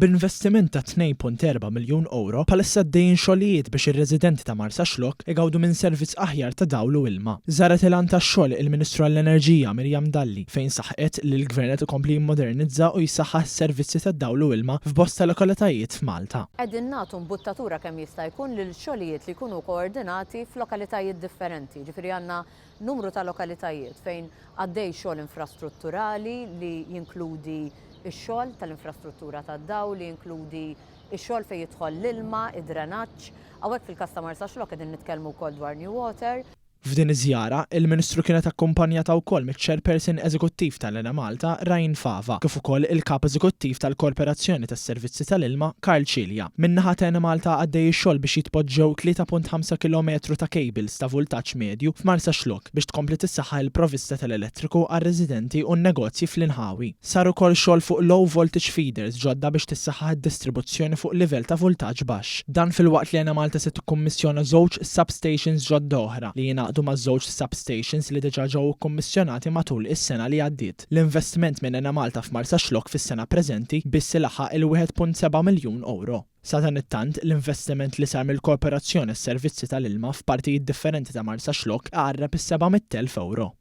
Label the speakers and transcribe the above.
Speaker 1: B'investiment ta' 2.4 miljun ewro, bħalissa għaddejjin xogħlijiet biex ir-residenti ta' Marsaxlokk igawdu minn servizz aħjar ta' dawl u ilma. Żaret il-għan tax-xogħol il-Ministru għall-Enerġija Miriam Dalli fejn saħqet li l-Gvern qed ikompli jimmodernizza u jsaħħaħ is-servizzi tad-dawl u ilma f'bosta lokalitajiet f'Malta.
Speaker 2: Qegħdin nagħtu mbuttatura kemm jista' jkun lil xogħlijiet li jkunu koordinati f'lokalitajiet differenti. Jiġifieri għandna numru ta' lokalitajiet fejn għaddej xogħol infrastrutturali li jinkludi x-xogħol tal-infrastruttura tad-dawl, li jinkludi x-xogħol fejn jidħol l-ilma, id-drenaġġ. Hawnhekk fil-każ ta' Marsaxlokk qegħdin nitkellmu wkoll dwar New Water.
Speaker 1: F'din iż-żjara, il-Ministru kienet akkumpanjata wkoll miċ-Chairperson Eżekuttiv tal-Enemalta, Ryan Fava, kif ukoll il-Kap Eżekuttiv tal-Korporazzjoni tas-Servizzi tal-Ilma, Karl Cilia. Min-naħa ta' Enemalta għaddej ix-xogħol biex jitpoġġew 3.5 kilometru ta' cables ta' vultaġġ medju f'Marsaxlokk biex tkompli tissaħħaħ il-provvista tal-elettriku għar-residenti u n-negozji fl-inħawi. Sar ukoll xogħol fuq low voltage feeders ġodda biex tissaħħaħ id-distribuzzjoni fuq livell ta' vultaġġ baxx. Dan filwaqt li Enemalta se tikkummissjona żewġ substations ġodda oħra li jingħaqdu maż-żewġ substations li diġà ġew ikkummissjonati matul is-sena li għaddiet. L-investiment minn Enemalta f'Marsaxlokk fis-sena preżenti biss ilaħħaq il-1.7 miljun ewro. Sadanittant, l-investiment li sar mill-Korporazzjoni għas-Servizzi tal-Ilma f'partijiet differenti ta' Marsaxlokk iqarreb is-700,000 ewro.